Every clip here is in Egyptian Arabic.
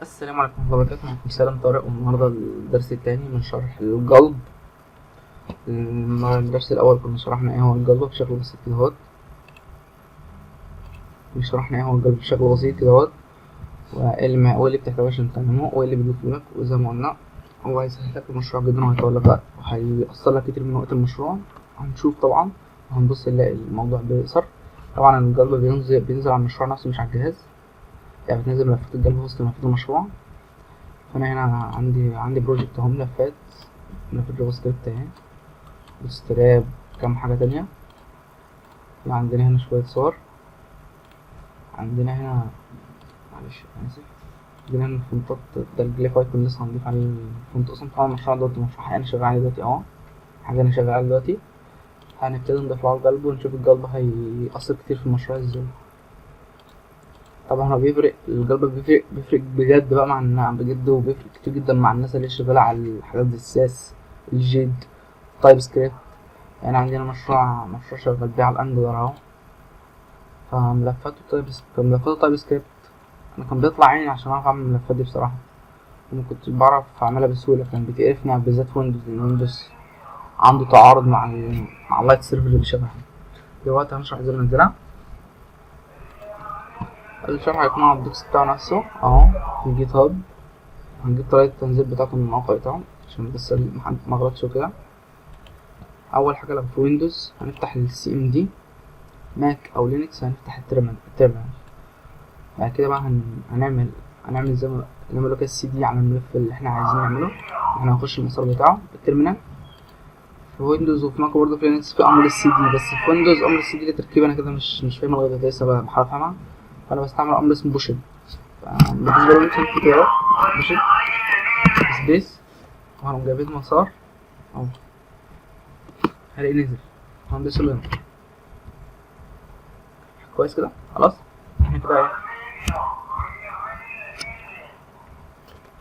السلام عليكم ورحمة الله وبركاته. معكم سالم طارق، والنهاردة الدرس التاني من شرح ال Gulp. الدرس الأول كنا شرحنا ايه هو ال Gulp بشكل بسيط كده اهوت، شرحنا ايه هو ال Gulp بشكل بسيط كده اهوت، وايه اللي وايه اللي بتحتاجه عشان تعمله، وايه اللي بيضيف لك. وزي ما قلنا هو هيسهل لك المشروع جدا، وهيطول لك وهيقصر لك كتير من وقت المشروع. هنشوف طبعا وهنبص نلاقي الموضوع بيقصر. طبعا ال Gulp بينزل على المشروع نفسه مش على الجهاز، يعني بتنزل ملفات ال Gulp وسط ملفات المشروع. فانا هنا عندي project اهو، ملفات JavaScript اهي، Bootstrap، كام حاجة تانية. في عندنا هنا شوية صور، عندنا هنا، معلش أنا آسف، عندنا هنا الفونتات، ده ال glyphicon لسه هنضيف عليه ال font أصلا. طبعا المشروع دوت مشروع أنا شغال عليه دلوقتي اهو، حاجة أنا شغال عليها دلوقتي. هنبتدي نضيف له ال Gulp ونشوف ال Gulp هيأثر كتير في المشروع ازاي. طبعا هو بيفرق، ال Gulp بيفرق بجد بقى مع بجد، وبيفرق كتير جدا مع الناس اللي شغالة على الحاجات زي ال Sass، ال Jade، TypeScript. يعني عندنا مشروع شغال بيه على ال Angular اهو، فملفاته TypeScript. انا كان بيطلع عيني عشان اعرف اعمل الملفات دي بصراحة، وما كنتش بعرف اعملها بسهولة، كان بتقرفني بالذات في Windows، لان Windows عنده تعارض مع ال lite server اللي بيشغلها. دلوقتي هنشرح ازاي ننزلها. الشرح هيكون على ال docs بتاعه نفسه اهو في GitHub. هنجيب طريقة التنزيل بتاعته من الموقع بتاعه عشان بس ما اغلطش وكده. اول حاجة لو في Windows هنفتح ال CMD، Mac او Linux هنفتح ال terminal. بعد كده بقى هنعمل زي ما كده السي دي على الملف اللي احنا عايزين نعمله. احنا هنخش المسار بتاعه ال terminal. في Windows وفي Mac برضه في Linux في امر السي دي، بس في Windows امر السي دي لتركيبه انا كده مش فاهم لغايه دلوقتي، لسه بحاول افهمها. فانا بستعمل امر اسمه pushd. بالنسبة لل Windows في كده pushd space، وهنقوم جايبين مسار اهو، هلاقي نزل، هندوس له enter. كويس كده، خلاص احنا كده ايه،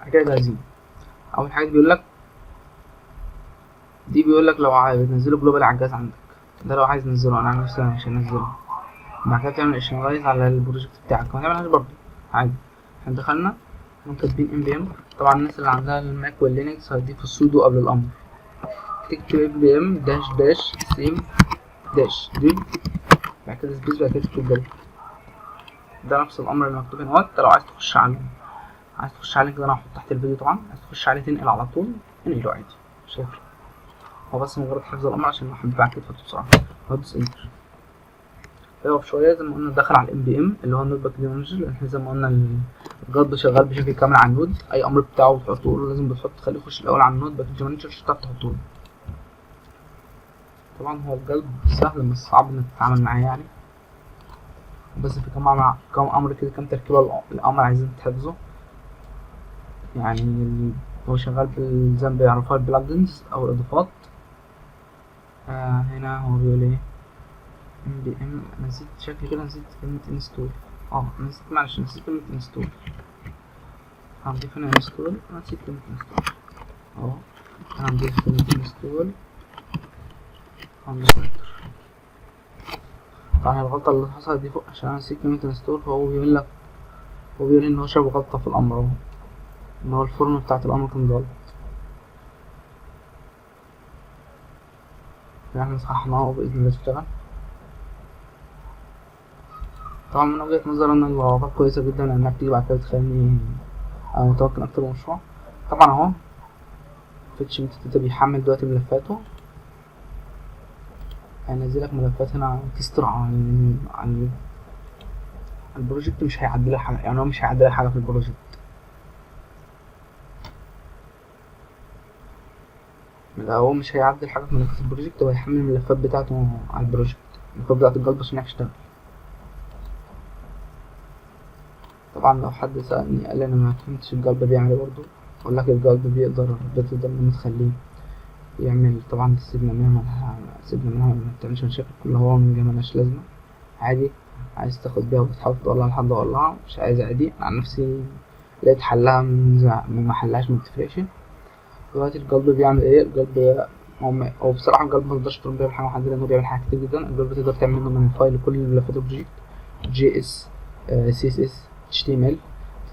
احنا كده جاهزين. اول حاجه بيقول لك دي، بيقول لك لو عايز تنزله global على الجهاز عندك، ده لو عايز تنزله، انا عن نفسي مش هنزله. بعد كده تعمل initialize على ال project بتاعك، ما تعملهاش برضه عادي. احنا دخلنا كاتبين npm. طبعا الناس اللي عندها ال Mac وال Linux هتضيف ال sudo قبل الامر، تكتب npm dash dash save dash dev، بعد كده space، بعد كده تكتب gulp. ده نفس الامر اللي مكتوب هنا اهوت. لو عايز تخش على كده، انا هحط تحت الفيديو طبعا، عايز تخش عليه تنقل على طول انقله عادي، مش هيفرق، هو بس مجرد حفظ الامر عشان لو حبيت بعد كده تحطه بسرعه. هدوس enter، يقف شويه. زي ما قلنا دخل على ال npm اللي هو ال node package manager، لان احنا زي ما قلنا ال Gulp شغال بشكل كامل على ال Node. اي امر بتاعه بتحطه له لازم بتحط تخليه يخش الاول على ال node package manager عشان تعرف تحطه له. طبعا هو ال Gulp سهل مش صعب انك تتعامل معاه يعني، بس في كم مع كم امر كده، كم تركيبه الامر عايزين تحفظه. يعني هو شغال زي ما بيعرفوها ال plugins او الاضافات. هنا هو بيقول ايه؟ npm، نسيت شكلي كده، نسيت كلمة install. نسيت، معلش نسيت كلمة install. هنضيف هنا install، نسيت كلمة install اهو، هنضيف كلمة install، هندوس enter. طبعا الغلطة اللي حصلت دي فوق عشان انا نسيت كلمة install، فهو بيقول لك، هو بيقول ان هو شاف غلطة في الامر اهو، ان هو ال form بتاعت الامر كان غلط، يعني صححناه بإذن الله تشتغل. طبعا من وجهة نظري ان الغلطات كويسة جدا، لانها بتيجي بعد كده بتخليني انا متمكن اكتر من المشروع. طبعا اهو fetch metadata بيحمل دلوقتي ملفاته، هينزلك ملفات هنا تستر على ال project، مش هيعدل حاجة، يعني هو مش هيعدل حاجة في ال project. لا هو مش هيعدل حاجة في ملفات ال project، هو هيحمل الملفات بتاعته على ال project، الملفات بتاعت ال Gulp عشان يعرف يشتغل. طبعا لو حد سألني قال لي انا ما فهمتش ال Gulp بيعمل ايه، برضه اقول لك ال Gulp بتقدر لما تخليه يعمل. طبعا سيبنا منها ما بتعملش مشاكل، كلها هو من غير ملهاش لازمة عادي. عايز تاخد بيها وتحاول تطلعها لحد اطلعها، مش عايز عادي. انا عن نفسي لقيت حلها من ما حلهاش ما بتفرقش. دلوقتي ال Gulp بيعمل ايه؟ ال Gulp هو بصراحة ال Gulp ما تقدرش تقول بيعمل حاجة محددة لأنه بيعمل حاجات كتير جدا. ال Gulp تقدر تعمل منه minify لكل ملفات ال project، جي اس، سي اس اس، اتش تي ام ال،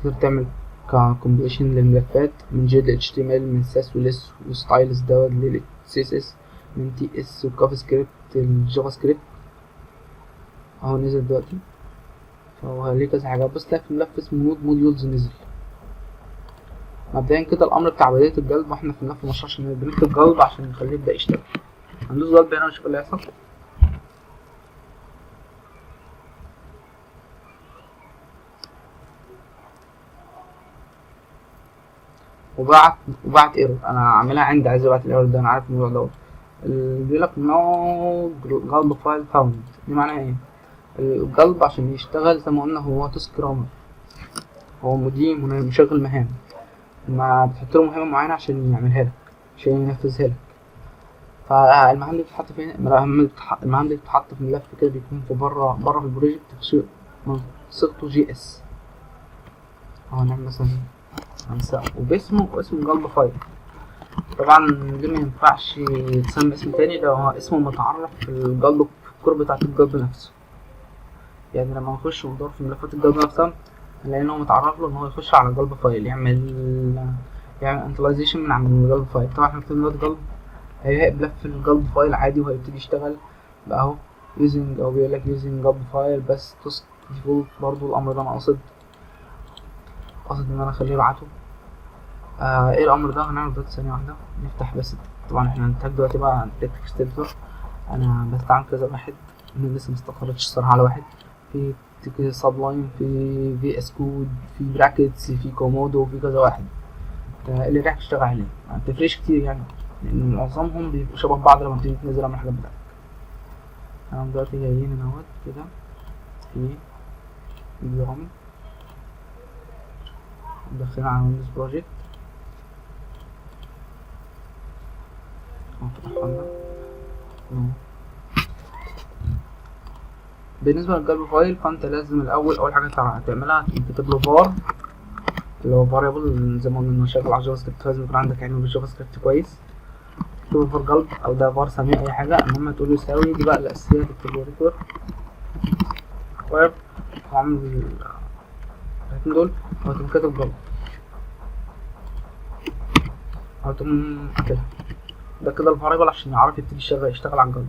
تقدر تعمل ك completion للملفات من J ل HTML، من Sass و Less و Stylus دوت لل CSS، من TS و CoffeeScript ال JavaScript. اهو نزل دلوقتي. فهو ليه كذا حاجة، بس تلاقي في ملف اسمه node modules نزل. مبدئيا كده الامر بتاع بداية ال Gulp، واحنا في ملف المشروع عشان بنكتب Gulp عشان نخليه يبدأ يشتغل. هندوس Gulp هنا ونشوف اللي هيحصل. وبعت error. انا عاملها عندي، عايز ابعت ال error ده، انا عارف الموضوع دوت. اللي بيقول لك no Gulp file found، دي معناها ايه؟ ال Gulp عشان يشتغل زي ما قلنا هو task runner، هو مدير مشغل مهام، ما بتحط له مهمة معينة عشان يعملها لك، عشان ينفذها لك. فالمهام دي بتتحط فين؟ المهام دي بتتحط في ملف كده بيكون في بره بره في ال project، صيغته JS. اهو نعمل مثلا خمسة وباسمه واسم Gulp file. طبعا دي ما ينفعش يتسمى اسم تاني، لو هو اسمه متعرف في ال Gulp، في ال core بتاعت ال Gulp نفسه. يعني لما نخش وندور في ملفات ال Gulp نفسها هنلاقي ان هو متعرف له ان هو يخش على Gulp file، يعمل initialization من عند ال Gulp file. طبعا احنا كتبنا دلوقتي Gulp، هيلاقي ملف ال Gulp file عادي وهيبتدي يشتغل بقى اهو using، او بيقول لك using Gulp file بس task default. برضو الامر ده انا قاصد ان انا اخليه يبعته. ايه الامر ده؟ هنعمل دلوقتي ثانيه واحده نفتح بس. طبعا احنا هنحتاج دلوقتي بقى text editor. انا بستعمل كذا واحد، انا لسه مستقرتش الصراحه على واحد. في Sublime، في VS Code، في Brackets، في كومودو، في كذا واحد. اللي رايح تشتغل عليه ما بتفرقش كتير يعني، لان معظمهم بيبقوا شبه بعض لما تيجي تنزل من الحاجات بتاعتك. تمام، دلوقتي جايين هنا اهوت كده في نظام داخلين على Windows project اهو فتح لنا. بالنسبة لل Gulp file، فانت لازم الاول اول حاجة تعملها تكتب له فار اللي هو variable. زي ما قلنا انه شغال على JavaScript، لازم يكون عندك علم بال JavaScript كويس. تكتب var Gulp او ده فار سميه اي حاجة، المهم تقول يساوي دي بقى الاساسية، تكتب له require وعامل الاثنين دول وتقوم كاتب Gulp او تقوم قافلها. ده كده ال variable عشان يعرف يبتدي يشتغل على ال Gulp،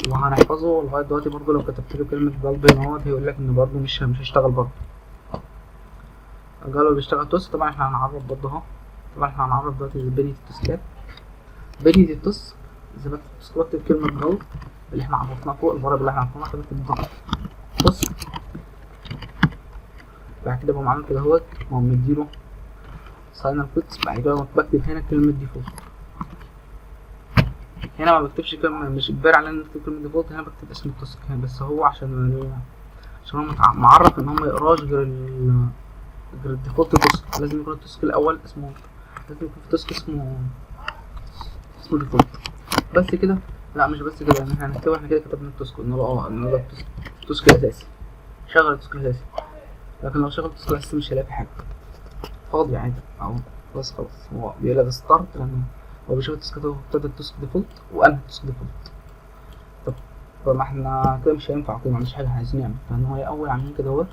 وهنحفظه لغاية دلوقتي. برضو لو كتبت له كلمة Gulp هنا اهوت هيقول لك ان برضو مش هيشتغل. برضو ال Gulp بيشتغل task. طبعا احنا هنعرف برضو اهو، طبعا احنا هنعرف دلوقتي بنية ال task ات. بنية ال task زي ما بكتب task بكتب كلمة Gulp اللي احنا عرفناها فوق، ال variable اللي احنا عرفناها، بكتب task. بعد كده بقوم عامل كده اهوت واقوم مديله single quotes. بعد كده بكتب هنا كلمة default. هنا ما بكتبش كلمة، مش اجباري علينا نكتب كلمة default. هنا بكتب اسم ال task هنا، بس هو عشان هو معرف ان هو ما يقراش غير ال default task. لازم يكون ال task الاول اسمه، لازم يكون في task اسمه default. بس كده؟ لا مش بس كده، يعني احنا هنكتبه. احنا كده كتبنا ال task، قلنا له ان ده ال task الاساسي، شغل ال task الاساسي. لكن لو شغل ال task الاساسي مش هيلاقي في حاجة، فاضي عادي اهو بس خلاص. هو بيقول لك start لانه هو بيشوف ال task ده، ابتدى ال task default وانهى ال task default. طب فما احنا كده مش هينفع كده، ما عندناش حاجة عايزين نعمل. فان هو اول عاملين كده اهوت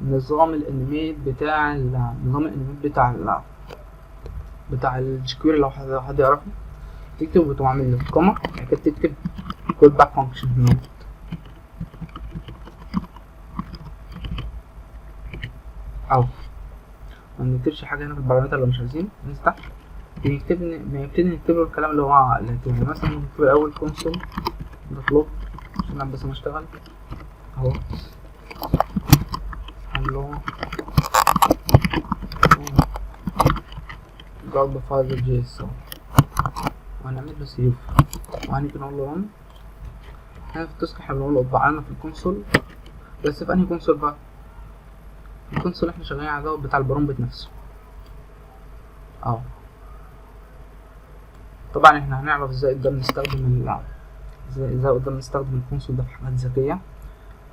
نظام ال animate بتاع نظام ال animate بتاع ال jQuery، لو حد يعرفه. تكتب وتقوم عامل له comma، بعد كده تكتب callback function هنا اهو. ما نكتبش حاجة هنا في ال parameter لو مش عايزين. نفتح بنبتدي نكتب له الكلام اللي هو اللي هتكتبه. مثلا نكتب الأول console dot log عشان بس ما اشتغل اهو hello gulp file JS، وهنعمل له save وهنيجي نقول له run. هنا في ال task احنا بنقول له اطبع لنا في ال console، بس في انهي console بقى؟ ال console اللي احنا شغالين على دوت بتاع ال prompt نفسه اهو. طبعا احنا هنعرف ازاي قدام نستخدم ال console ده في حاجات ذكية.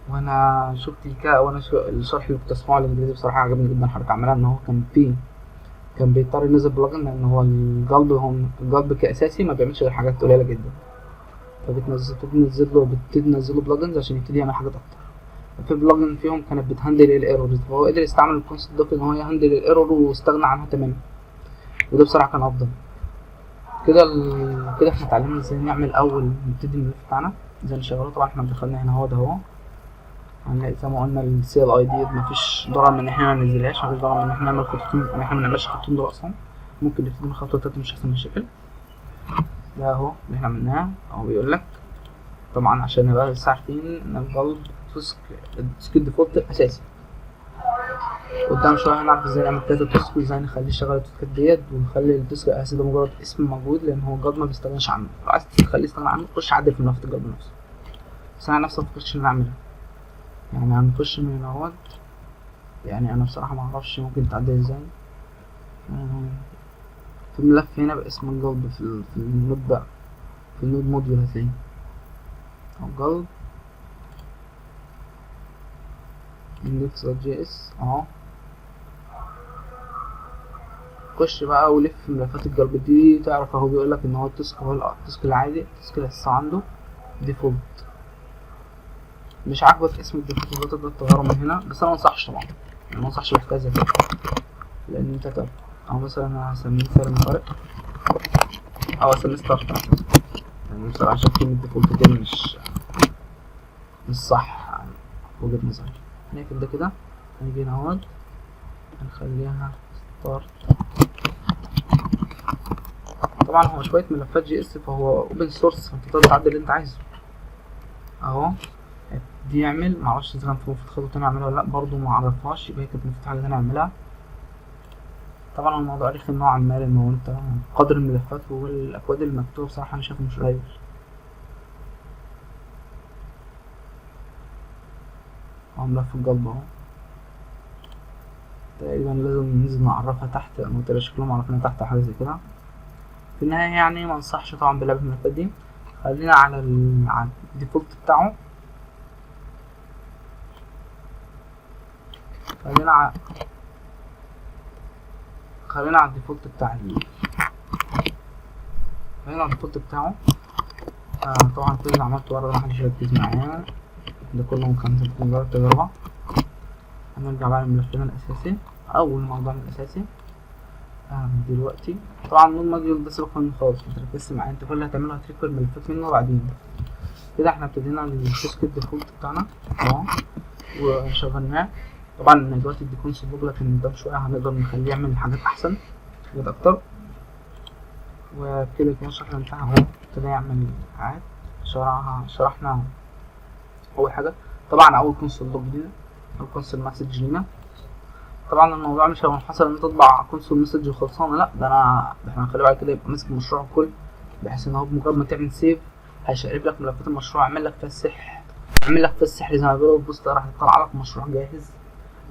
وانا شفت الكا وانا شو الشرح اللي كنت اسمعه الانجليزي بصراحة عجبني جدا. حركة عملها ان هو كان بيضطر ينزل plugin، لان هو ال Gulp، هو ال Gulp كاساسي ما بيعملش غير حاجات قليلة جدا، فبتنزل بتنزل له بتبتدي تنزل له plugins عشان يبتدي يعمل حاجات اكتر. في plugin فيهم كانت بت handle ال errors، فهو قدر يستعمل ال concept ده في ان هو ي handle ال error واستغنى عنها تماما، وده بصراحة كان افضل. كده احنا اتعلمنا ازاي نعمل اول نبتدي الملف بتاعنا، ازاي نشغله. طبعا احنا دخلنا هنا اهو، ده اهو هنلاقي زي ما قلنا ال CLI دي مفيش ضرر من ان احنا ما ننزلهاش، مفيش ضرر من ان احنا نعمل خطوتين، ان احنا ما نعملش خطوتين دول اصلا، ممكن نبتدي من خطوة تالتة مش هيحصل مشاكل. ده اهو اللي احنا عملناه اهو، بيقول لك طبعا عشان نبقى بس عارفين ان ال Gulp task ال task ال default الاساسي. قدام شوية هنعرف ازاي نعمل كذا task وازاي نخليه يشغل ال task ات ديت، ونخلي ال task الاساسي ده مجرد اسم موجود، لان هو Gulp ما بيستغناش عنه. لو عايز تخليه يستغنى عنه خش عدل في ملفات ال Gulp نفسه، بس انا نفسي مفكرتش ان انا اعملها. يعني هنخش من هنا اهوت، يعني انا بصراحة ما اعرفش ممكن تعدل ازاي. في ملف هنا باسم ال Gulp في ال node بقى، في ال node module هتلاقيه او Gulp index.js اهو. خش بقى ولف في ملفات ال Gulp دي تعرف اهو، بيقول لك ان هو ال task هو ال task العادي، ال task الاساسي عنده default. مش عاجبك اسم ال default ده تقدر تغيره من هنا، بس انا ما انصحش طبعا، يعني ما انصحش بحكاية زي كده، لان انت تقدر او مثلا انا هسميه سالم طارق او اسميه start مثلا، يعني بصراحة عشان كلمة default دي مش صح يعني في وجهه نظري. هنقفل ده كده، هنيجي هنا اهوت هنخليها start. طبعا هو شوية ملفات JS فهو open source، فانت تقدر تعدل اللي انت عايزه اهو. دي يعمل معرفش اذا كان في المفروض خطوة تانية اعملها ولا لا، برضه معرفهاش، يبقى هي كانت المفروض حاجة تانية اعملها. طبعا الموضوع رخم نوعا ما، لان هو انت قدر الملفات والاكواد المكتوبة بصراحة انا شايفه مش قليل. اهو ملف ال Gulp اهو، تقريبا لازم ننزل نعرفها تحت، لانه تقريبا شكلهم عرفنا تحت او حاجة زي كده. في النهاية يعني ما انصحش طبعا بلعب الملفات دي، خلينا على ال default بتاعه، خلينا على خلينا على ال default بتاع ال... خلينا على ال default بتاعه. طبعا كل اللي عملته ورا ده محدش يركز معايا، ده كله كان مجرد تجربة. هنرجع بقى لملفنا الأساسي أو لموضوعنا الأساسي. دلوقتي طبعا node module ده سيبك منه خالص، متركزش معايا، انت كل اللي هتعمله هت require الملفات منه بعدين. كده احنا ابتدينا ال task ال default بتاعنا اهو وشغلناه. طبعا دلوقتي دي console log، لكن قدام شوية هنقدر نخليه يعمل حاجات احسن، حاجات اكتر. وبكده يكون شرحنا انتهى اهو، ابتدى يعمل حاجات. شرحنا اول حاجة طبعا اول console log لينا، اول console message لينا. طبعا الموضوع مش هيبقى منحصر ان انت تطبع console message وخلصانه، لا ده احنا هنخليه بعد كده يبقى ماسك المشروع كله، بحيث ان هو بمجرد ما تعمل save هيشقلب لك ملفات المشروع، يعمل لك فيها السحر، يعمل لك فيها السحر زي ما بيقولوا. بص راح يطلع لك مشروع جاهز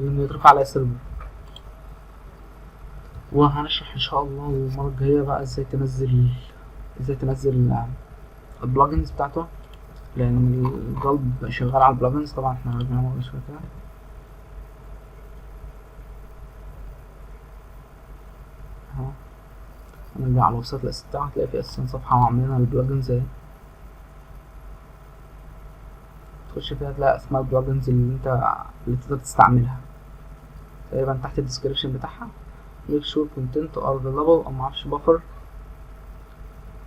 لانه يترفع على server. وهنشرح ان شاء الله المرة الجاية بقى ازاي تنزل ال plugins بتاعته، لان ال Gulp شغال على ال plugins. طبعا احنا رجعنا مرة شوية كده اهو، هنرجع على ال website الاساسي بتاعه، هتلاقي فيه اساسا صفحة وعاملينها ال plugins اهي، تخش فيها تلاقي اسماء ال plugins اللي تقدر تستعملها تقريبا تحت ال description بتاعها. make sure content are available او معرفش buffer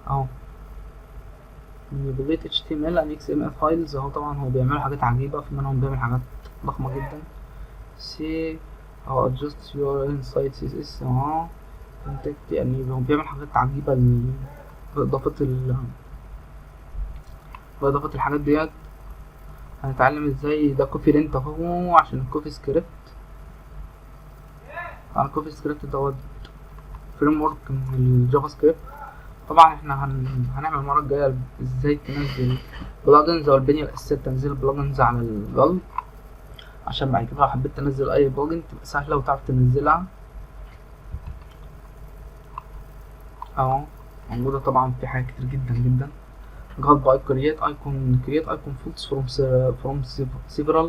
اهو، manipulate HTML and XML files اهو. طبعا هو بيعمل حاجات عجيبة، في منهم بيعمل حاجات ضخمة جدا. C اهو adjust your inside CSS اهو contact، يعني هو بيعمل حاجات عجيبة بإضافة الحاجات ديت. هنتعلم ازاي ده coffee lint اهو، عشان ال CoffeeScript. طبعا ال CoffeeScript دوت framework من ال JavaScript. طبعا احنا هنعمل المرة الجاية ازاي تنزل plugins او البنية الاساسية لتنزيل plugins على ال Gulp، عشان بعد كده لو حبيت تنزل اي plugin تبقى سهلة وتعرف تنزلها. اهو موجودة طبعا في حاجات كتير جدا جدا. Gulp by create icon، create icon fonts from several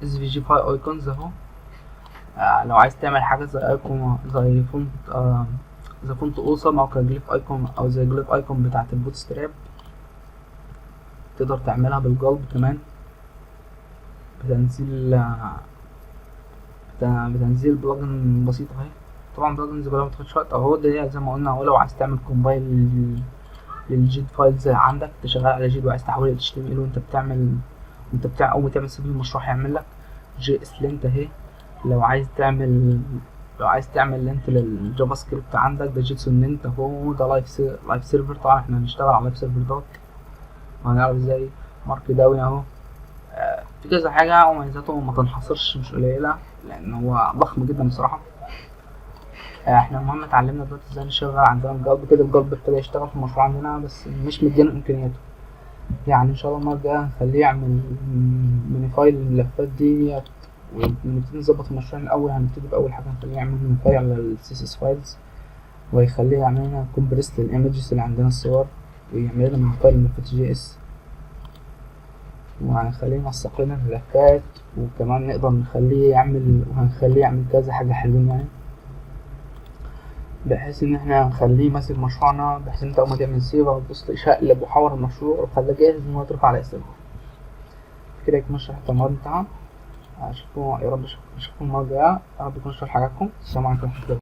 SVG file icons اهو. لو عايز تعمل حاجة زي icon، زي font، زي Font Awesome او ك glyphicon او زي glyphicon بتاعة ال Bootstrap، تقدر تعملها بال Gulp كمان. بتنزيل plugin بسيطة اهي. طبعا plugins كلها متاخدش وقت اهو. ده زي ما قلنا اهو، لو عايز تعمل compile لل Git files عندك، انت شغال على Git وعايز تحوله ل HTML، وانت بتعمل وانت بتاع اول ما تعمل save المشروع هيعمل لك JSLint اهي. لو عايز تعمل lint لل JavaScript عندك، ده JSON lint اهو. ده live server، طبعا احنا هنشتغل على live server دوت وهنعرف ازاي. markdown اهو. في كذا حاجة، ومميزاته ما تنحصرش، مش قليلة، لأن هو ضخم جدا بصراحة. احنا المهم اتعلمنا دلوقتي ازاي نشغل عندنا ال Gulp كده. ال Gulp ابتدى يشتغل في المشروع عندنا، بس مش مدينا امكانياته. يعني ان شاء الله المرة الجاية هنخليه يعمل minify للملفات دي ونبتدي نظبط المشروع من الأول. هنبتدي بأول حاجة، هنخليه يعمل minify على ال CSS files، ويخليه يعمل لنا compress لل images اللي عندنا، الصور، ويعمل لنا minify للملفات JS، وهنخليه ينسق لنا الملفات، وكمان نقدر نخليه يعمل، وهنخليه يعمل كذا حاجة حلوين يعني، بحيث ان احنا نخليه ماسك مشروعنا، بحيث ان انت اول ما تعمل save هتبص شقلب وحور المشروع وخلاه جاهز ان هو يترفع على ال server. كده يكون الشرح بتاع النهارده انتهى. اشوفكم يا رب، اشوفكم المره الجايه. يا رب يكون الشرح عجبكم. السلام عليكم ورحمه الله.